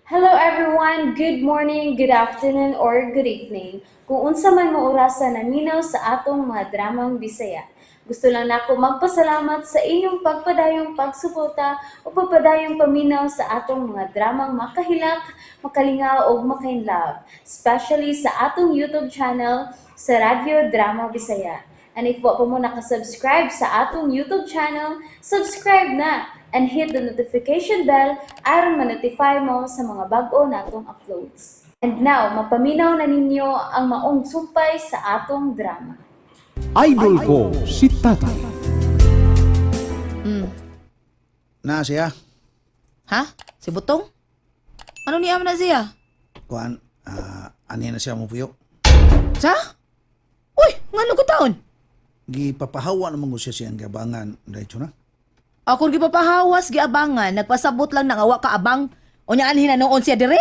Hello everyone! Good morning, good afternoon, or good evening. Kung unsa man mo orasa naminaw sa atong mga dramang Bisaya. Gusto lang nako magpasalamat sa inyong pagpadayong pagsuporta o pagpadayong paminaw sa atong mga dramang makahilak, makalingaw ug makainlove, especially sa atong YouTube channel sa Radyo Drama Bisaya. And if wa pa mo nakasubscribe sa atong YouTube channel, subscribe na and hit the notification bell aron ma-notify mo sa mga bag-o natong uploads. And now, mapaminaw na ninyo ang maong sumpay sa atong drama. Idol ko si Tatay. Na siya. Ha? Si Butong? Ano niya na siya? Kuan, ani na siya mo puyo. Sa? Uy, ngano ko taon? Gipapahawa naman ko siya siyang gabangan diretso na. Ako gipapahawas giabangan, nagpasabot lang nang awa ka abang. Unya anhin na noon siya dire?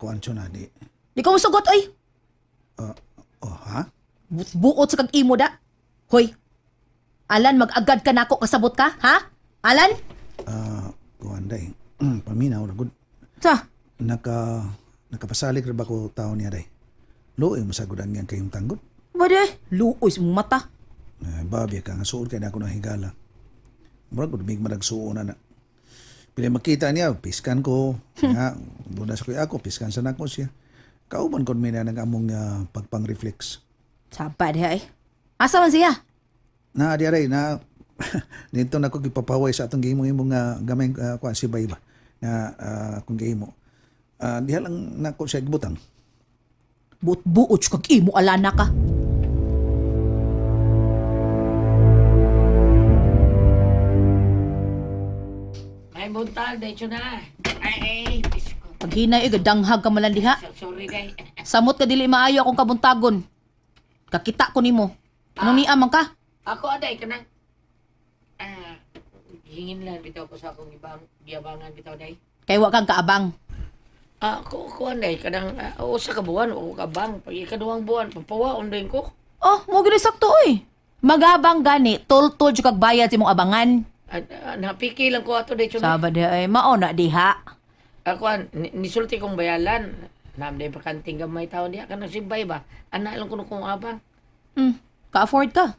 Kuan siya na di. Di ko musugot oy. Oh, ha? Buot sa kag imo da. Hoy. Alan, mag-agad ka nako kasabot ka, ha? Alan? Kuan day. Paminaw na gud. Sa? Nakapasalik ra ba ko tao niya day? Luoy masagod ang iyang kayong tanggod. Bade, luoy sa mong mata. Eh, babi ka nga suod kay na ako ng higala. Murag gud mig managsuo na na. Pila makita niya, piskan ko. Nga, bunas ko ako, piskan sa nako siya. Kauban kon mi na ng among pagpang-reflex. Saba diha eh. Asa man siya? Na di aray na dito na ko gipapaway sa atong gihimo imong gamay kuan si bay ba na akong gihimo. Diha lang nako siya gibutang. Buot-buot sa kag imo alana ka. May buntag, diretso na. Ay, ay, Diyos ko. Paghinay oy gadanghag ka malan diha. Sorry, day. Samot ka dili maayo akong kabuntagon. Kakita ko nimo. Anong niya man ka? Ako, aday, kanang... Ah, hingin lang bitaw ko sa akong ibang, giabangan bitaw, day. Kay wa kang kaabang. Ah, ko, anday, kanang, usa ka buwan, o kabang. Pag ikaduhang buwan, papawaon din ko. Oh, mo gini sakto oy. Magabang gani, tultol jud kag bayad sa imong abangan. At, napiki lang ko ato, diretso na. Saba diha ay mao na diha. Ako, nisulti kong bayalan. Naam, day, pakanting gamay taon diha, kanang sibay ba? Ana lang ko kung abang. Ka-afford ka.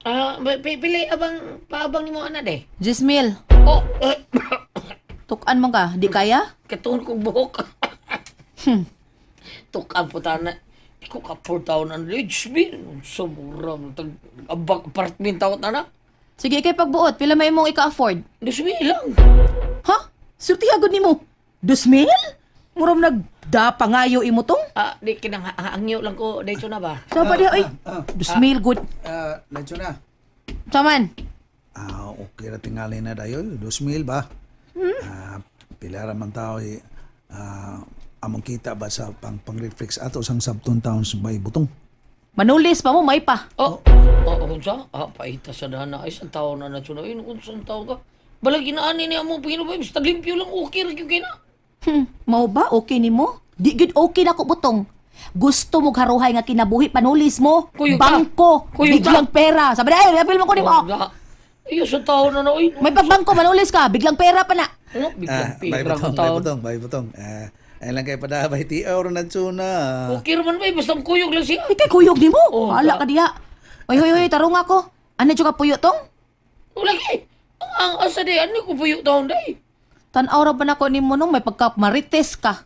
Ah, pili, abang, paabang nimo ana, day. 10,000. Oh, eh, Tukan man ka, di kaya? Katuon kong buhok. Tukan po taon na. Di ko ka 4 taon na. Diyos me. Sumura mo. Abang apartment taon na na. Sige kay pagbuot, pila may imong ika-afford? Diyos me lang. Ha? Surti agad nimo. 2,000? Muram nagda pangayo imo tong? Ah, di kinang hangyo lang ko. Dito na ba? Saba diha oy. 2,000 good. Diretso na. Saman. Okay ra tingali na dayo, 2,000 ba? Pila ra man tao eh, among kita ba sa pang-reflex ato sang sabton taon sa bay butong. Manulis pa mo, may pa. Oh, oh, unsa? Ah, paita sa dana. Ay, isang taon na na tsuno. Ayun, unsang taon ka. Balag inaani niya mo. Pino ba? Basta limpyo lang. Okay ra gyud kay na. Mao ba okay nimo? Di gyud okay nako butong. Gusto mo haruhay nga kinabuhi panulis mo. Kuyog ka. Bangko, Kuyog ka. biglang pera. Sabi na, ay, apil mo ko nimo. Oh, ga. Ay, isang taon na na. Ay, May pagbangko manulis ka, biglang pera pa na. Oh, biglang Bay pera ko butong, bay taon. butong, bay butong. Ay lang kay padabay ti or na tsuna. Okay ra man ba? Basta kuyog lang siya. Ikay kuyog nimo. Oh, Hala ga. ka diha. Oy hoy hoy, tarong ako. Ano jud ka puyo tong? Wala kay. Ang asa di ano ko puyo taon day. Tan-aw ra ba nako nimo nung may pagka marites ka.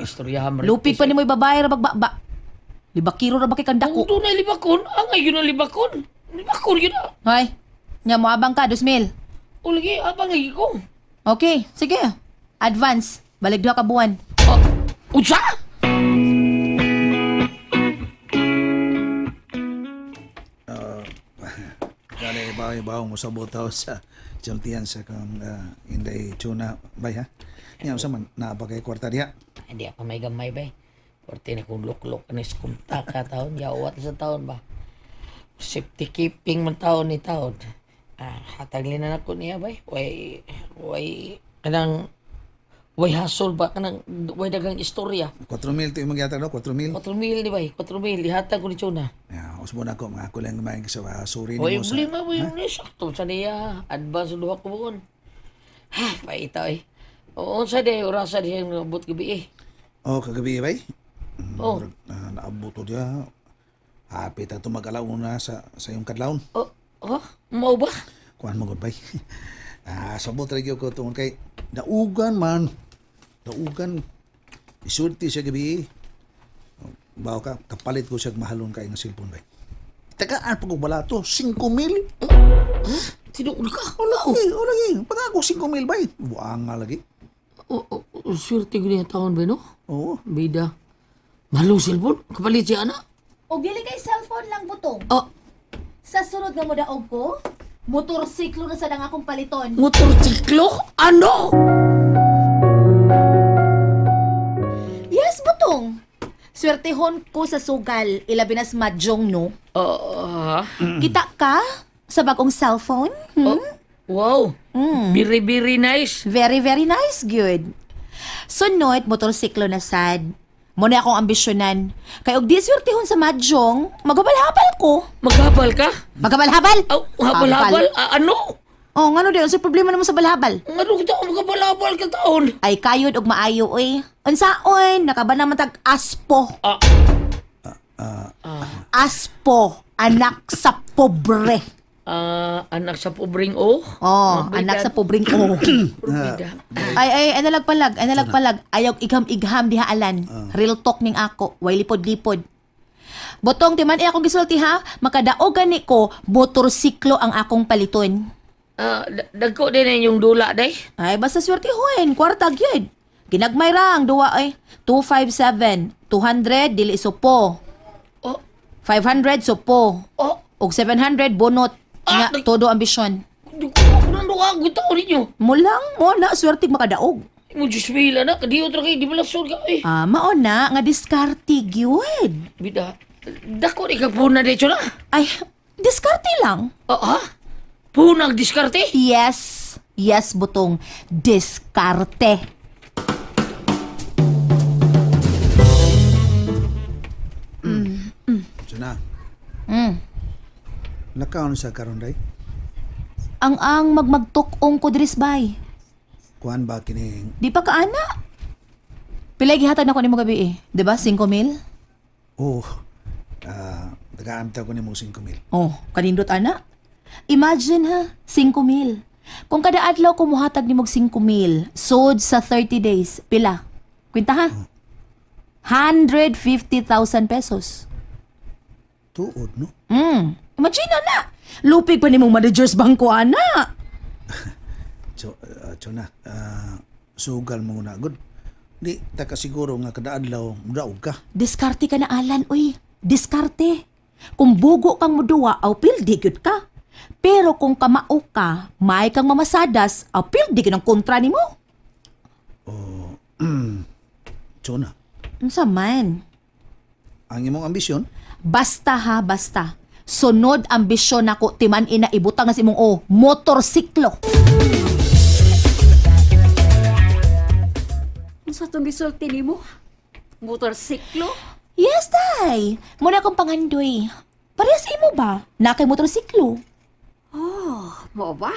Istorya marites. Lupig pa nimo ibabae ra bagbaba. Libakiro ra ba kay kang Kung dako. tunay libakon, ang ay yun ang libakon. Libakon yun na. Hoy. Nya moabang ka 2,000. Ulagi, abang lagi ko. Okay, sige. Advance. Balik duha ka buwan. Ah, unsa? Kale ibaw ibaw mo sa botaw sa sultian sa kang inday tuna bay ha. Nya unsa man naa pa kay kwarta diha. Hindi ako may gamay bay. Porte na kong luklok anis kung taka taon, yawat sa taon ba. Safety keeping man taon ni taon. Ah, hatag na nako niya bay. Way way kanang way hasol ba kanang way dagang istorya. 4,000 to imong gihatag no, 4,000. 4,000 di bay, 4,000 ihatag ko ni Chuna. Ya, usbo na ko mga ako lang gamay sa sorry Way nimo sa. problema way ni sakto sa niya. Advance duha ko buon. Ha, paita eh. Oo, unsa day orasa diha nga abot gabi eh. Oh, kagabi bay. Oh, Na, naabot to diya. Hapit ato mag-alauna sa iyong kadlawon. oh, oh, mao ba? Kuan mo gud bay. Sabot ra gyud ko tungod kay daugan man. Daugan. Isulti siya gabi. Bawo ka, kapalit ko siya mahalon kay nga cellphone bay. Tagaan pa ko balato, 5,000. Tinuod ka. Wala lagi, wala lagi. Pag ako 5,000 bay. Buang nga lagi. Oh, oh, oh, swerte ko niya taon ba no? Oo. Bida. Malo cellphone, kapalit siya ana. O dili kay cellphone lang butong. Oh, Sa sunod nga modaog ko, motorsiklo na sad ang akong paliton. motorsiklo? Ano? Yes, butong. Swertehon ko sa sugal, ilabi na sa mahjong, no? Oh, ha? Kita ka sa bagong cellphone? Hmm? Oh, wow. Very, very nice. Very, very nice, good. Sunod, motorsiklo na sad. Muna akong ambisyonan. Kay og di swertehon sa mahjong, maghabal-habal ko. Maghabal ka? Maghabal-habal? Oh, habal-habal? Ah, ano? Oh, ngano di unsa problema namo sa balhabal? Ano kita maghabal-habal ka taon? Ay kayod og maayo oy. Unsaon nakaba naman tag aspo. Ah. Aspo, anak sa pobre. Ah, anak sa pobreng o? Oh, anak sa pobreng o. Bida. Ay ay ay nalagpalag, ay nalagpalag. Ayaw igham-igham diha alan. Real talk ning ako, way lipod-lipod. Botong ti man eh akong gisulti ha, makadaog gani ko motorsiklo ang akong paliton. Ah, dagko din na inyong dula, day. Ay, basta swerte hoen, kwarta gyud. Ginagmay ra ang duwa ay 257, 200 dili supo. Oh, 500 supo. oh, Og 700 bunot. Ah, Nga todo ambisyon. dagko ako nang duwa, gusto ninyo. Mulang mo na swerte makadaog. Mo Diyos mila na, kadiyo tra kayo, di ba lasod ka, eh. Ah, mao na nga diskarte gyud. Bida, dako di ka puna dito na. Ay, diskarte lang. Ah, ha? Punag diskarte? Yes. Yes, butong. Diskarte. So na. Mm. Nakaon sa karon day. Ang magmagtukong ko dris bay. Kuan ba kining Di pa ka ana. Pilay gihatag na ko nimo gabi eh. 'Di ba? 5 mil? Oh. Tagaan ta ko nimo 5,000. Oh, kanindot ana. Imagine ha, 5 mil. Kung kada adlaw ko muhatag nimo og 5 mil, sod sa 30 days, pila? Kwenta ha? 150,000 pesos. Tuod no. Imagine na na. Lupig pa nimong managers bangko ana. So, so na. Sugal mo na good. Di ta ka siguro nga kada adlaw mudaog ka. Diskarte ka na Alan, uy. Diskarte. Kung bugo kang muduwa, aw pildi gyud ka. Pero kung kamao ka, may kang mamasadas, aw pildi gyud ang kontra nimo. So na. Unsa man? Ang imong ambisyon Basta ha, basta. Sunod ambisyon nako timan ina ibutang na sa imong o motorsiklo. Unsa tong gisulti nimo? Motorsiklo? Yes, tay. Muna akong pangandoy. Parehas imo ba? Na kay motorsiklo. Oh, mao ba?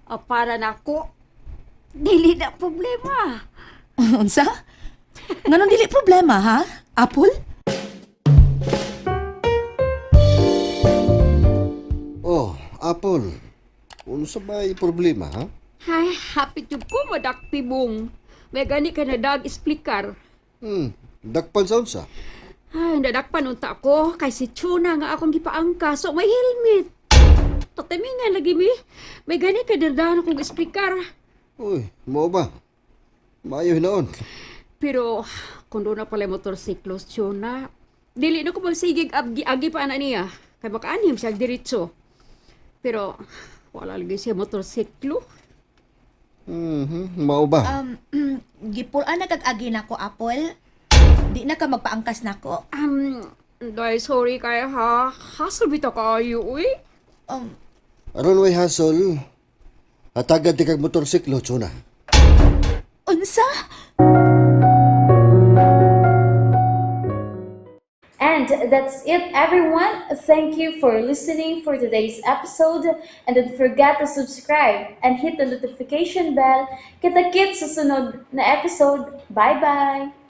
Ah, para nako dili na problema. Unsa? Nganong dili problema ha? Apple? Oh, Apple. Unsa ba problema, ha? Ay, happy jud ko madakpibong. May gani ka na dag isplikar. Dakpan sa unsa? Ay, nadakpan unta ako kay si Chuna nga akong gipaangka so may helmet. Tatamingan lagi mi. May gani ka dandahan akong isplikar. Uy, mao ba? Maayo hinoon. Pero kung doon na pala yung motorsiklo, Chuna, dili na ko magsigig agi pa na niya. Kay makaanhim siya diretso. Pero wala lagi siya motorsiklo. Mao ba? Gipul-an na kag-agi nako, Apple. Di na ka magpaangkas nako. Dahil sorry kay ha. Hasol bitaw kaayo, uy. Aron way hasol. Hatagan ti kag motorsiklo, Chuna. Unsa? And And that's it, everyone. Thank you for listening for today's episode. And don't forget to subscribe and hit the notification bell. Kita-kits sa sunod na episode. Bye-bye!